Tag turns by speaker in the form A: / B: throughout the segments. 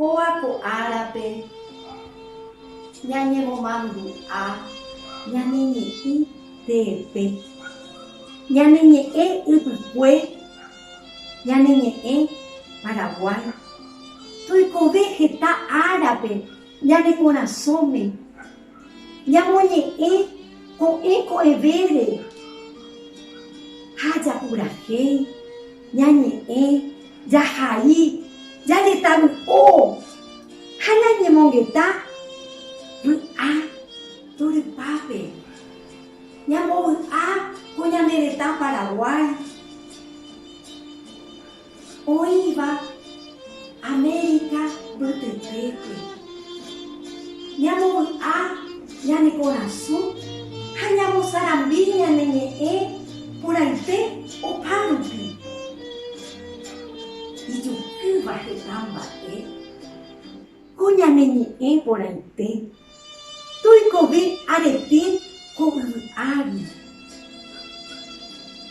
A: Kóa ko árape ñañemomandu'a ñane ñe'ẽ teete, ñane ñe'ẽ ypykue, ñane ñe'ẽ Paraguái. Toikove heta árape ñane korasõme, ñamoñe'ẽ ko'ẽ ko'ẽvére ha japurahéi, ñañe'ẽ, jahai, jajetavy'o ha ñañemongeta vy'a torypápe. Ñambovy'a ko ñane retã Paraguái oĩva América mbytetépe. Ñambovy'a ñane korasõ ha ñamosarambi ñane ñe'ẽ porãite opa rupi. Ijukýva heta mba'e ko ñane ñe'ẽ porãite toikove arete ko yvy ári.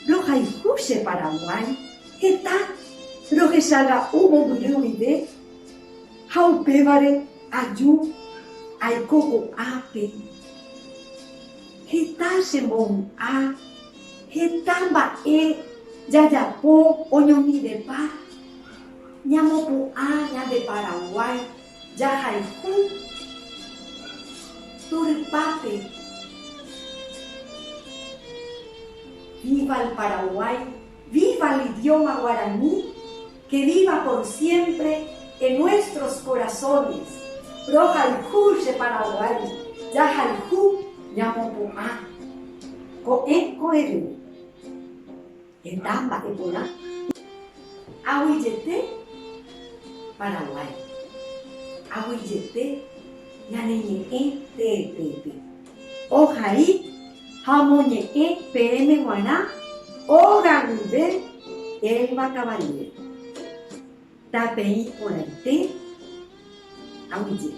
A: Rohayhu che Paraguái heta rohechaga'u mombyry guive ha upévare aju aiko ko'ápe. Heta chembovy'a, heta mba'e jajapo oñondivepa, ñamopu'ã ñande Paraguái jahayhu torypápe. Viva el Paraguay, viva el idioma guaraní, que viva por siempre en nuestros corazones. Rohayhu che Paraguái, jahayhu ñamopu'ã. Ko'ẽ ko'ẽre. Heta mba'e porã. Aguyjete Paraguái. Aguyjete ñane ñe'ẽ teetépe. Ohai ha omoñe'ẽ peẽme g̃uarã óga guive Elba Caballero. Tapeĩ porãite aguyje.